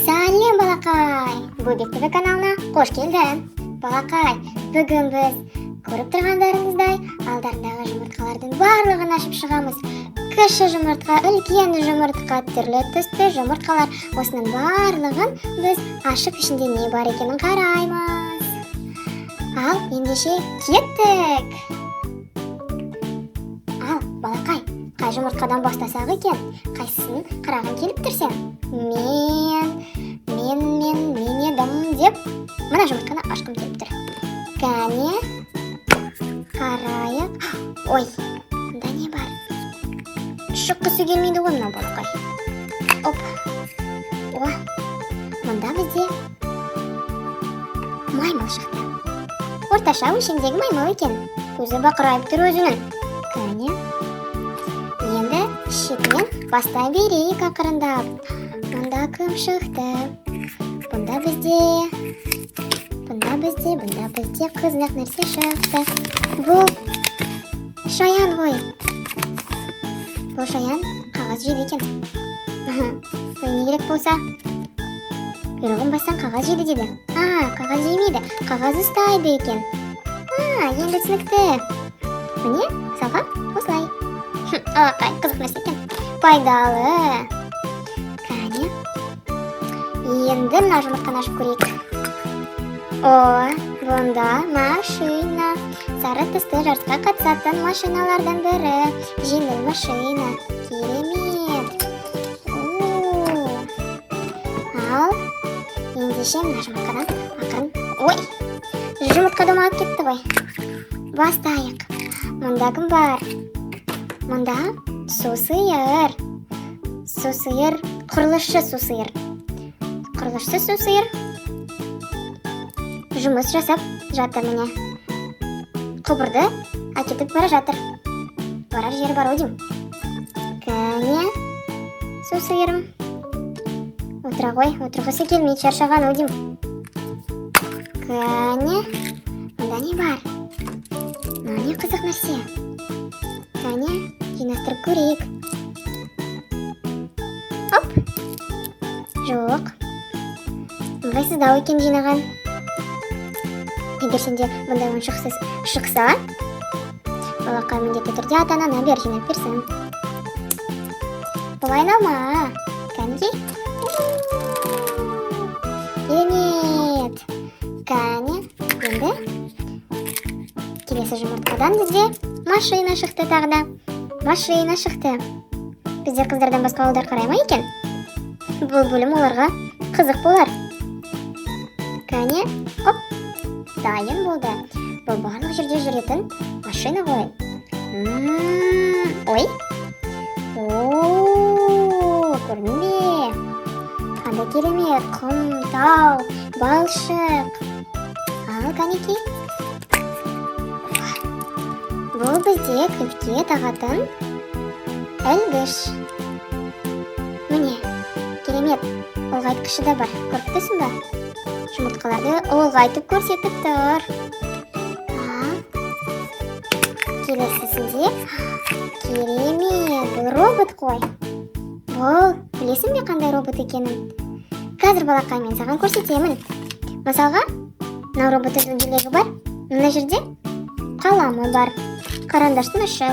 Сәлем, балақай! Бөбек ТВ каналына қош келдің! Балақай, бүгін біз көріп тұрғандарыңыздай алдарындағы жұмыртқалардың барлығын ашып шығамыз. Кіші жұмыртқа, үлкен жұмыртқа, түрлі түсті жұмыртқалар. Осының барлығын біз ашып, ішінде не бар екенін қараймыз. Ал, ендеше кеттік! Ал, балақай, қай жұмыртқадан бастасақ екен? Қайсысын қарағың келіп тұр сен? Мен едім деп мына жұмыртқаны ашқым келіп тұр. Кәне, қарайық. Ой, мында не бар? Шыққысы келмейді ғой мынау балақай. Оп. О, мында бізде маймыл шықты. Орташа өлшемдегі маймыл екен. Көзі бақырайып тұр өзінің. Кәне. Енді шетінен бастай берейік ақырындап. Мұнда кім шықты? Бұнда бізде қызық нәрсе шықты. Бұл шаян ғой. Бұл шаян қағаз жейді екен. Ой, не керек болса? Құйрығын бассаң, қағаз жейді деді. А, қағаз жемейді, қағаз ұстайды екен. А, енді түсінікті. Міне, мысалға, осылай. Алақай, қызық нәрсе екен. Пайдалы. Кәне. Енді мына жұмыртқаны ашып көрейік. О, бұнда машина. Сары түсті жарысқа қатысатын машиналардан бірі. Жеңіл машина. Керемет. О. Ал, ендеше мына жұмыртқадан ақырын. Ой, жұмыртқа домалап кетті ғой. Бастайық. Мұнда кім бар? Мұнда сусиыр. Сусиыр, құрылысшы сусиыр. Құрылысшы сусиыр жұмыс жасап жатыр, міне. Құбырды әкетіп бара жатыр. Барар жері бар ау деймін. Кәне, сусиырым. Отыра ғой, отырғысы келмейді, шаршаған ау деймін. Кәне, мұнда не бар? Мынау не қызық нәрсе? Кәне, жинастырып көрейік. Оп! Жоқ. Ыңғайсыздау екен жинаған. Егер сенде бұндай ойыншықсыз шықса, балақай, міндетті түрде ата анаңа бер, жинап берсін. Бұл айналма. Кәнекей. Керемет. Кәне, енді келесі жұмыртқадан бізде машина шықты тағы да. Машина шықты. Бізде қыздардан басқа ұлдар қарай ма екен? Бұл бөлім оларға қызық болар. Кәне, оп, дайын болды. Бұл барлық жерде жүретін машина ғой. Ой. О, көрдің бе? Қандай керемет, құм, тау, балшық. Ал, кәнекей. Бұл бізде кілтке тағатын ілгіш. Міне, керемет. Ұлғайтқышы да бар. Көріп тұрсың ба? Жұмыртқаларды ұлғайтып көрсетіп тұр. Ал, келесісінде керемет, бұл робот қой. Бұл, білесің бе қандай робот екенін? Қазір, балақай, мен саған көрсетемін. Мысалға, мынау роботтың дөңгелегі бар. Мына жерде қаламы бар. Қарандаштың ұшы.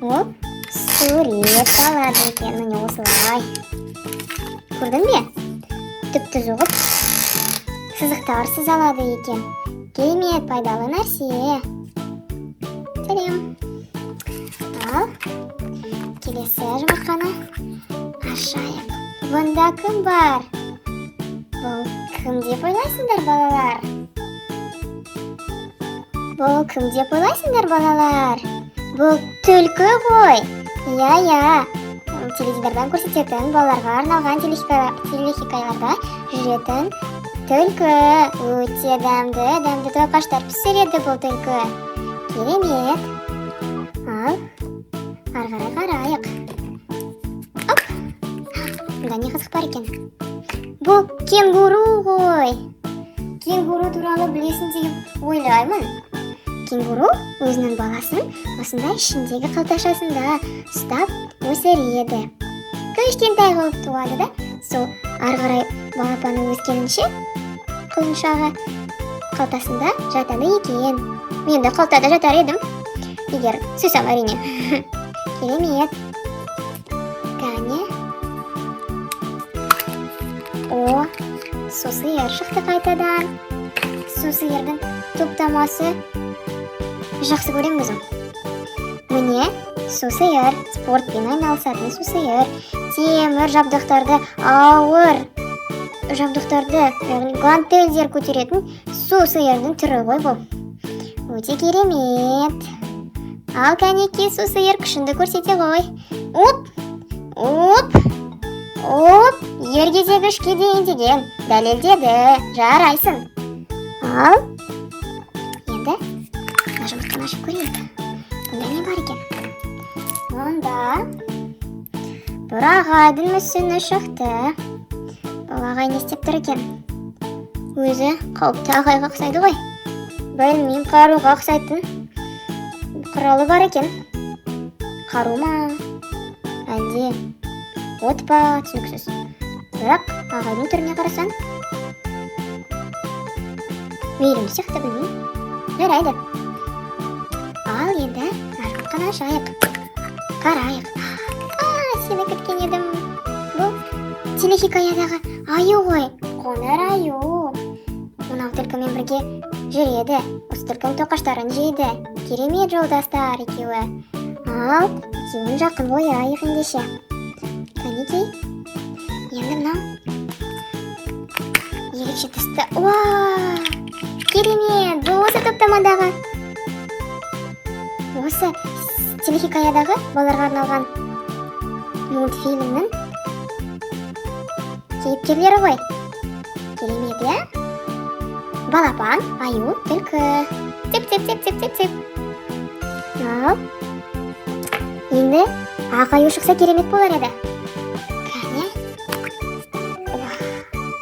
Ол сурет алады екен. Міне, осылай. Көрдің бе? Түп түзу қылып сызықтар сыза алады екен. Керемет пайдалы нәрсе. Сәлем. Ал, келесі жұмыртқаны ашайық. Бұнда кім бар? Бұл кім деп ойлайсыңдар, балалар? Бұл кім деп ойлайсыңдар, балалар? Бұл түлкі ғой. Иә, иә. Теледидардан көрсететін, балаларға арналған телехикаяларда жүретін түлкі. Өте дәмді, дәмді тоқаштар пісіреді бұл түлкі. Керемет. Ал, ары қарай қарайық. Оп! Мұнда не қызық бар екен? Бұл кенгуру ғой. Кенгуру туралы білесің деп ойлаймын. Кенгуру өзінің баласын осындай ішіндегі қалташасында ұстап өсіреді. Кім біледі, кенгуру туралы? Кішкентай болып туады да, сол ары қарай балапаны өскенінше құлыншағы қалтасында жатады екен. Мен де қалтада жатар едім, егер сусам, әрине. Керемет! Кәне, о, сусиыр шықты қайтадан. Сусиырдың топтамасы жақсы көремін өзім. Міне, сусиыр, спортпен айналысатын сусиыр. Темір жабдықтарды, ауыр жабдықтарды, яғни гантельдер көтеретін сусиырдың түрі ғой бұл. Өте керемет! Ал кәнекей, сусиыр, күшіңді көрсете ғой! Оп, оп, оп! Ер кезек үшке дейін деген дәлелдеді. Жарайсың! Ал енді мына жұмыртқаны ашып көрейік. Бұнда не бар екен? Мұнда бір ағайдың мүсіні шықты. Бұл ағай не істеп тұр екен? Өзі қауіпті ағайға ұқсайды ғой. Білмеймін, қаруға ұқсайтын құралы бар екен. Қару ма, әлде от па, түсініксіз. Бірақ ағайдың түріне қарасаң, мейірімді сияқты. Білмеймін, жарайды. Ал енді мына жұмыртқаны ашайық, қарайық. А, сені күткен едім! Бұл телехикаядағы аю ғой, қоңыр аю. Мынау түлкімен бірге жүреді, осы түлкінің тоқаштарын жейді. Керемет жолдастар екеуі. Ал екеуін жақын қояйық ендеше. Кәнекей, енді мынау ерекше түсті. Уа, керемет! Бұл осы топтамадағы, осы телехикаядағы балаларға арналған мультфильмнің кейіпкерлері ғой. Керемет, иә? Балапан, аю, түлкі. Цып, цып, цып, цып, цып, цып! Ал енді ақ аю шықса, керемет болар еді. Кәне, уа,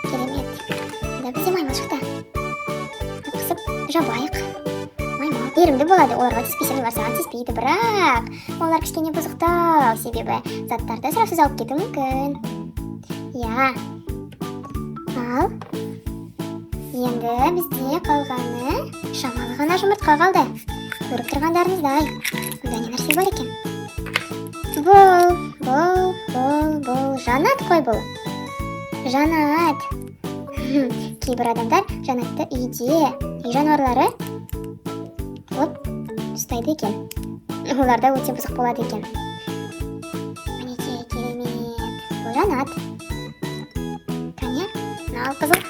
керемет! Мында бізде маймыл шықты. Қысып жабайық. Маймыл мейірімді болады, оларға тиіспесең, олар саған тиіспейді. Бірақ олар кішкене бұзықтау, себебі заттарды ысырапсыз алып кетуі мүмкін, иә. Ал енді бізде қалғаны шамалы ғана жұмыртқа қалды. Көріп тұрғандарыңыздай, мұнда не нәрсе бар екен? Бұл Жанат қой. Бұл Жанат. Кейбір адамдар Жанатты үйде үй жануарлары қылып ұстайды екен. Олар да өте бұзық болады екен. Мінекей, керемет, бұл Жанат. Кәне, мынау қызыл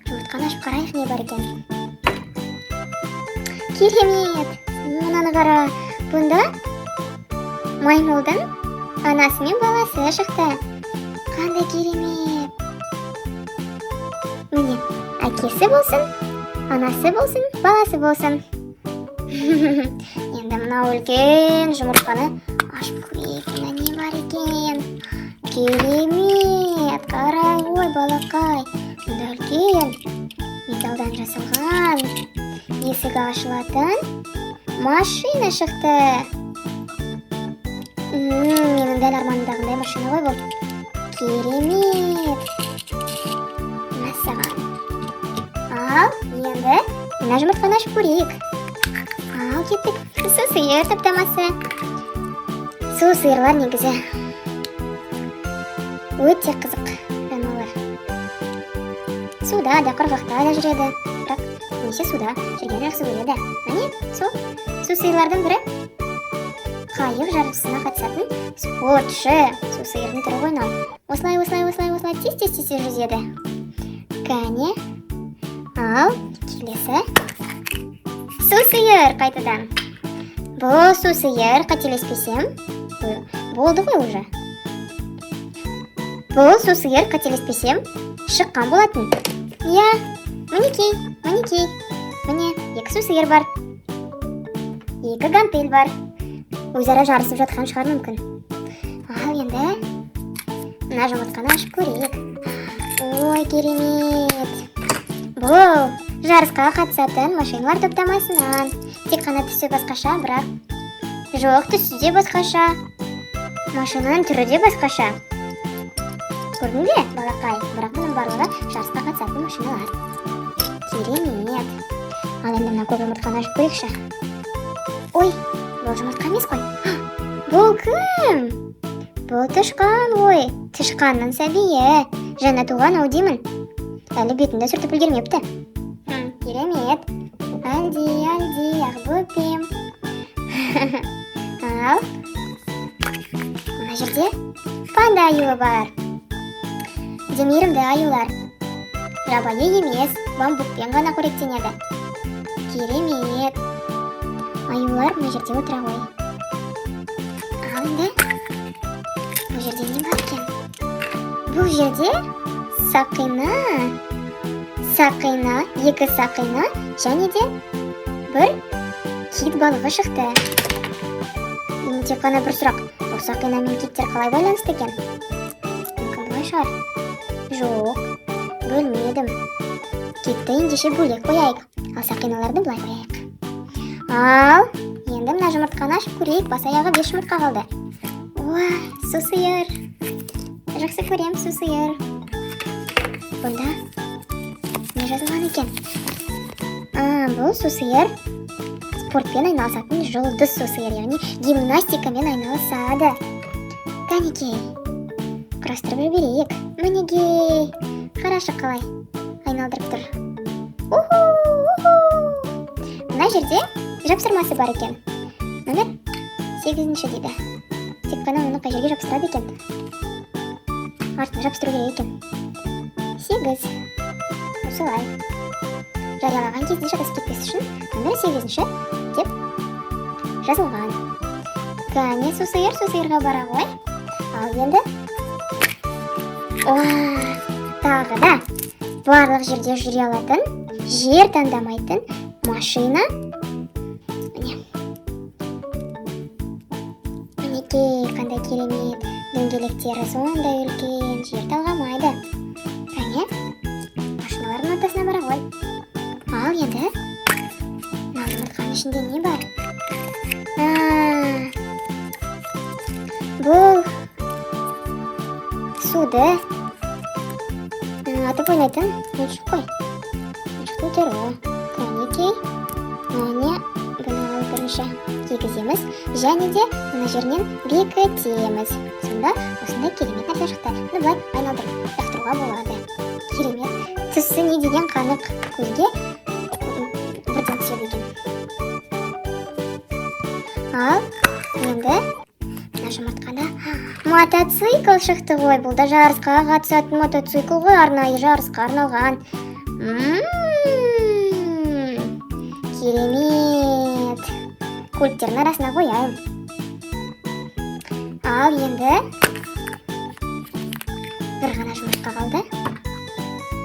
жұмыртқаны ашып қарайық, не бар екен. Керемет! Мынаны қара! Бұнда маймылдың анасы мен баласы шықты. Қандай керемет! Міне, әкесі болсын, анасы болсын, баласы болсын. Енді мынау үлкен жұмыртқаны ашып көрейік. Мында не бар екен? Керемет! Қара ғой, балақай, мұнда үлкен металдан жасалған, есігі ашылатын машина шықты. Менің дәл арманымдағындай машина ғой бұл. Керемет! Мәссаған! Ал енді мына жұмыртқаны ашып көрейік. Ал кеттік! Су сиыр топтамасы. Су сиырлар негізі өте қызық жануарлар. Суда да, құрғақта да жүреді, бірақ көбінесе суда жүргенді жақсы көреді. Міне, сол су сиырлардың бірі, қайық жарысына қатысатын спортшы су сиырдың түрі ғой мынау. Осылай, осылай, осылай, осылай тез, тез, тез, тез жүзеді. Кәне, ал келесі су сиыр қайтадан. Бұл су сиыр, қателеспесем, болды ғой уже. Бұл су сиыр, қателеспесем, шыққан болатын, иә. Мінекей, мінекей, міне, екі су сиыр бар, екі гантель бар. Өзара жарысып жатқан шығар мүмкін. Ал енді мына жұмыртқаны ашып көрейік. Ой, керемет! Бұл жарысқа қатысатын машиналар топтамасынан. Тек қана түсі басқаша, бірақ жоқ, түсі де басқаша. Машинаның түрі де басқаша. Көрдің бе, балақай? Бірақ бұның барлығы жарысқа қатысатын машиналар. Керемет. Ал енді мына көк жұмыртқаны ашып көрейікші. Ой, бұл жұмыртқа емес қой. Бұл кім? Бұл тышқан ғой. Тышқанның сәбиі. Жаңа туған ау деймін. Әлі бетін де сүртіп үлгермепті. Керемет. Әлди, әлди, ақбөпем. Ал, мына жерде панда аюы бар. Де мейірімді аюлар. Жабайы емес, бамбукпен ғана қоректенеді. Керемет. Аюлар мына жерде отыра ғой. Ал енді бұл жерде не бар екен? Бұл жерде сақина. Сақина, екі сақина және де бір кит балығы шықты. Енді тек қана бір сұрақ. Бұл сақина мен киттер қалай байланысты екен? Мүмкін, былай шығар. Жоқ, бөлмедім. Китті ендеше бөлек қояйық. Ал сақиналарды былай қояйық. Ал енді мына жұмыртқаны ашып көрейік. Бас аяғы бес жұмыртқа қалды. Уа, сусиыр. Жақсы көрем сусиыр. Бұнда не жазылған екен? А, бұл сусиыр спортпен айналысатын жұлдыз сусиыр, яғни гимнастикамен айналысады. Кәнекей, құрастырып жіберейік. Мінекей, қарашы, қалай айналдырып тұр. Уху, уху. Мына жерде жапсырмасы бар екен. Номер сегізінші дейді. Тек қана оны қай жерге жапсырады екен? Артына жапсыру керек екен. Сегіз. Осылай. Жариялаған кезде шатасып кетпес үшін номер сегізінші деп жазылған. Кәне, сусиыр, сусиырға бара ғой. Ал енді, уа, тағы да барлық жерде жүре алатын, жер таңдамайтын машина. Міне, мінекей, қандай керемет! Дөңгелектері сондай үлкен, жер талғамайды. Кәне, машиналардың ортасына бара ғой. Ал енді мына жұмыртқаның ішінде не бар? А, бұл суды атып ойнайтын ойыншық қой, ойыншықтың түрі. Кәнекей, міне, бұны алып, бірінші кигіземіз және де мына жерінен бекітеміз. Сонда осындай керемет нәрсе шықты. Бұны былай айналдырып лақтыруға болады. Керемет! Түсі не деген қанық, көзге бірден түседі екен. Ал енді мына жұмыртқада мотоцикл шықты ғой. Бұл да жарысқа қатысатын мотоцикл ғой, арнайы жарысқа арналған. Керемет! Көліктердің арасына қояйын. Ал енді бір ғана жұмыртқа қалды.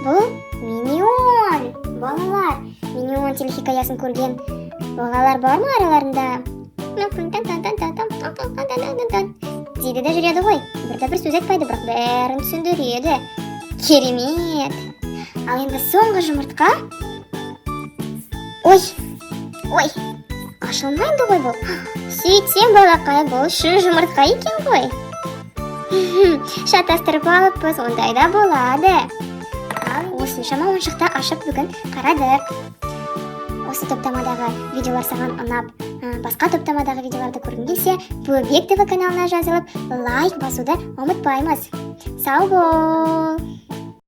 Бұл миньон. Балалар, миньон телехикаясын көрген балалар бар ма араларында? Дейді де жүреді ғой. Бір де бір сөз айтпайды, бірақ бәрін түсіндіреді. Керемет! Ал енді соңғы жұмыртқа. Ой, ой, ашылмайды ғой бұл. Сөйтсем, балақай, бұл шын жұмыртқа екен ғой. Шатастырып алыппыз, ондай да болады. Ал осыншама ойыншықты ашып бүгін қарадық. Осы топтамадағы видеолар саған ұнап, басқа топтамадағы видеоларды көргің келсе, Бөбек ТВ каналына жазылып, лайк басуды ұмытпаймыз. Сау бол!